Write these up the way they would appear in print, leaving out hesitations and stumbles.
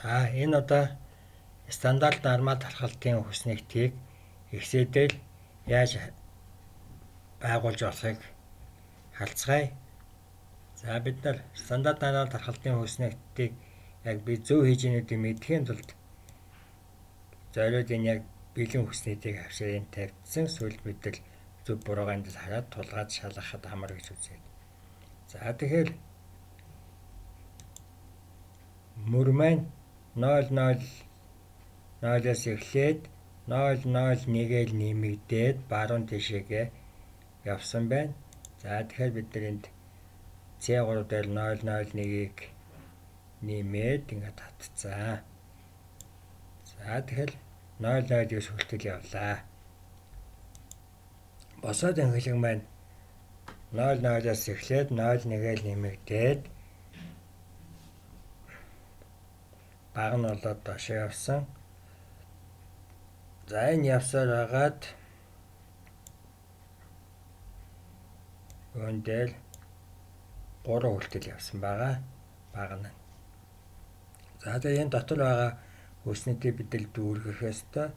За, энэ одоо стандарт нормал тархалтын хүснэгтийг Excel дээр яаж байгуулж болохыг харцгаая. За, бид нар стандарт нормал тархалтын хүснэгтийг яг би зөв хийж ийнүүдийг мэдэхийн тулд зориуд энэ яг бэлэн хүснэгтийг авчир энэ тавьчихсан. Сүүлд бид нар зөв буруугаа эндээс хараад тулгаад шалгахад амар гэж үзээд. За, тэгэхээр мөр маань 0 0 0-оос эхлээд 0 0 1-ээр нэмэгдээд баруун тишээгээ явсан байна. За, тэгэхээр бид нар энд C3 дээр 0 0 1-ийг нэмээд ингээд татцсан. За, тэгэхээр 0 0-ээс хүртэл явлаа. Босоод энхлэг маань 0 0-оос эхлээд 0 1-ээр нэмэгдээд баг нь болоод доошоо явсан. За, энэ явсаар байгаад үүн дээр 3 хүртэл явсан байгаа. Баг нь. За, тэгээ энэ дотор байгаа хүснэгтийг бид л дүүргэх ёстой.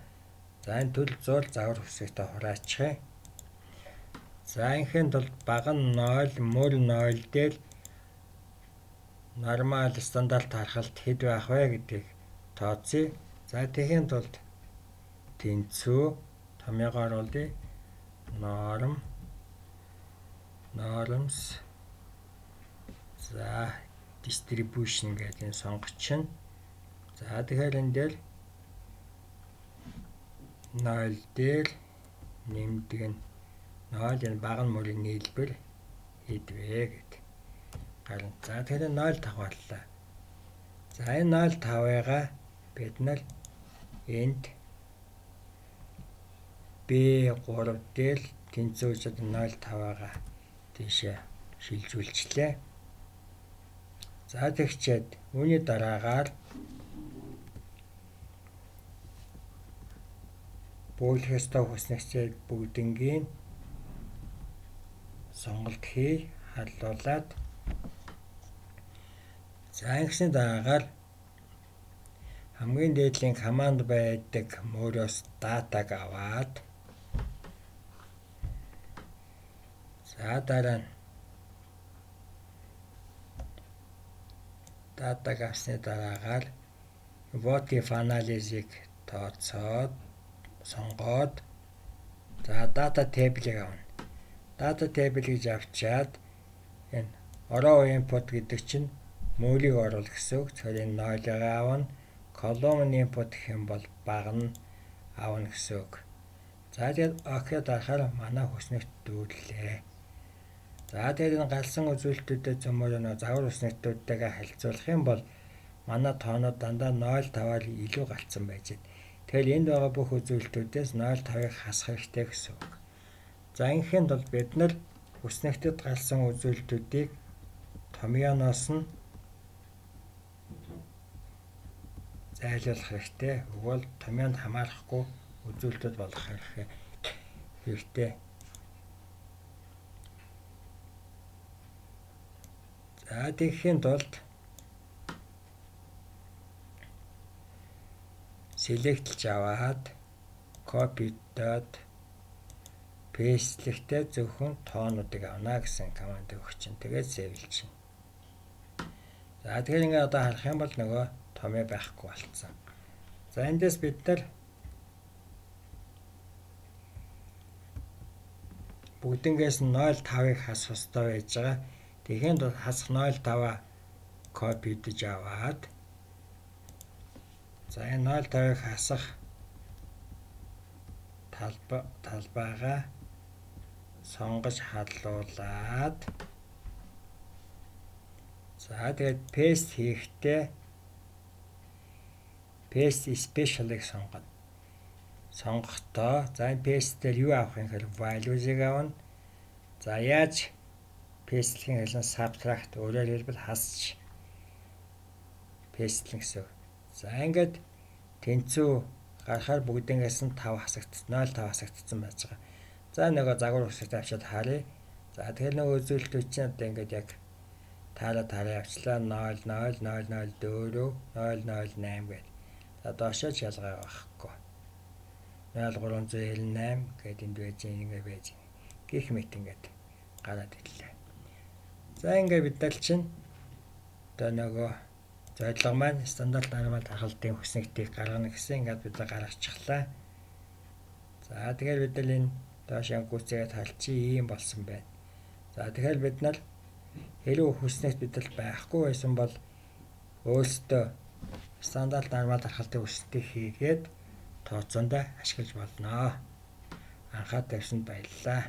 За, энэ төл зуул загвар хүсэгтээ хураачих. За, инхийн тулд баг нь 0, мөр 0 дээр нормал стандарт тархалт хэд байх вэ гэдгийг тооцъё. За, тэгэхийн тулд тэнцүү томьёогоо оруулъя. Norm norms, за, distribution гэдэг энэ сонгоч нь. За, тэгэхээр энэ дээр 0 дээр нэмдэг нь 0, энэ бага нь мөрийн нийлбэр хэд вэ гэд гарна. За, тэгэхээр 0.5 боллоо. За, энэ 0.5-ыгаа бид нар энд B3 дээр тэнцвүүж 0.5-аагаа тийшээ шилжүүлчлээ. За, тэгчээд үүний дараагаар бөөлөх ёстой хүснэгчээ бүгднгийн сонголт хий, харлуулад, за, ингэсний дараагаар хамгийн дээдлийн команд байдаг мөрөөс датаг аваад, за, дараа нь датаг авсны дараагаар what if analysis-ыг тооцоод сонгоод, за, data table-ыг авна. Data table гэж авчаад энэ row input гэдэг чинь мөрийг оруул гэсэн үг. Тэгэхээр энэ 0-ыг авна. Column input гэх юм бол бага нь авна гэсэн үг. За, тэгээд OK дарахаар манай хүснэгт дүүрлээ. За, тэгээд энэ галсан үзүүлэлтүүдэд цөмөр нөө загвар хүснэгтүүдтэйгээ харьцуулах юм бол манай тоонууд дандаа 0.5-аар илүү галцсан байж байна. Тэгэхээр энд байгаа бүх үзүүлэлтүүдээс 0.5-ыг хасах хэрэгтэй гэсэн үг. За, инхийн тулд бид нар хүснэгтэд галсан үзүүлэлтүүдийг томьёоноос нь зайлуулах хэрэгтэй. Өгвөл томьёонд хамаарахгүй үзүүлэлтүүд болох хэрэгтэй. За, тэгэхийн тулд select-лж аваад copy-дод paste-лэхдээ зөвхөн тоонуудыг авна гэсэн командыг өгч чинь. Тэгээд save-лж чинь. За, тэгэхээр ингээ одоо харах юм бол нөгөө томьёо байхгүй болцсон. За, эндээс бид нар бүгднгээс нь 0.5-ыг хасах ёстой байж байгаа. Тэгэхийн тулд хасах 0.5-аа копидж аваад, за, энэ 0.5-ыг хасах талбайгаа сонгож халуулаад, за, тэгээд paste хийхдээ paste special-ыг сонгоно. Сонгохдоо, за, энэ paste дээр юу авах юм гэхээр values-ыг авна. За, яаж paste-лэх хэлэн subtract, өөрөөр хэлбэл хасч paste-лэн гэсэн. За, ингээд тэнцүү гарахаар бүгднгээс нь 5 хасагдсан, 0.5 хасагдсан байж байгаа. За, нөгөө загвар үсэгт авчиад харъя. За, тэгэхээр нөгөө үзүүлэлтүүд чинь одоо ингээд яг Таараа таараа явчлаа 0 0 0 0 4 0 0 8 гээд. За, доошоо ч ялгаа байхгүй. 0398 гээд энд байж, ингэ байж, гэх мэт ингээд гараад ирлээ. За, ингээ бид нар чинь одоо нөгөө зорилго маань стандарт нормал тархалтын өснөгтийг гаргана гэсэн, ингээд бид нар гаргачихлаа. За, тэгэхээр бид нар энэ доош гүйцээгээд харчи, ийм болсон байна. За, тэгэхээр бид нар хэрэг өснөгт бид нар байхгүй байсан бол өөрсдөө стандарт нормал тархалтын өснөлтийг хийгээд тооцоонд ашиглаж болно. Анхаарал тавьсанд баярлалаа.